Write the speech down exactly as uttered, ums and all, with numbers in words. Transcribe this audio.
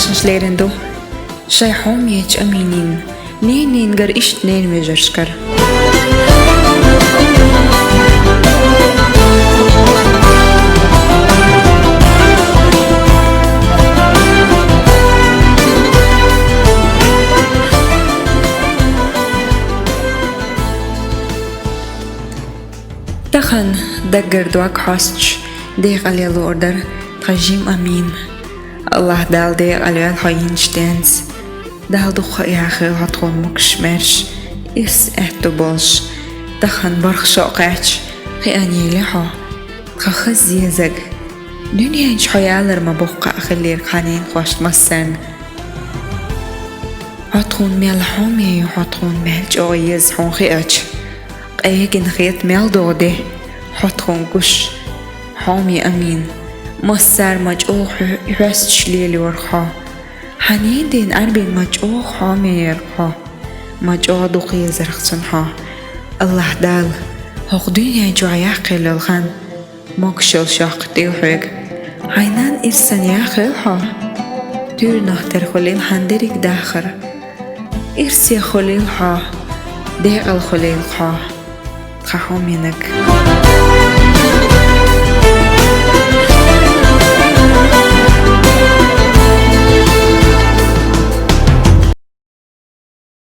Шашлерин ду шай хьомеча аминин, ненин гар ишт нен вежаршкар. Тахан даггар дог хьосташ декъал ялор дар тха жим амин. Аллах Дала декъал вел хьо йинчу денца. Дала дукха яхийла хьо тхуна мукш мерш, ирс аьтту болуш. Тахан барх шо кхаьчча, кхианийла хьо, тха хаза зезаг. Дуьнен чу хьо ялар ма боккха а хиллера хьаненахошна массарна. Хьо тхуна мел хьоме ю, хьо тхуна мел чӀогӀа еза хьуна хиача. Къегина хета мел догӀу де, хьо тхуна гуш, хьоме амин. Массара ма чӀогӀа хьо-, хьоьсташ лелайора хьо. Хьанен ден Ӏарбин ма чӀогӀа хьоме яра хьо. Ма чӀогӀа дукха езарх цунна хьо. Аллах Дала хӀокху дуьнен чохь яккхийла йолу хан могуш йолуш йоккхуьйтийла хьоьга. Хьайн нанна ирсан яхийла хьо. Туьйранах тера хуьлийла хьан дерриг дахар. Ирсех хуьлийла хьо, декъал хуьлийла хьо, тхан хьоменаг.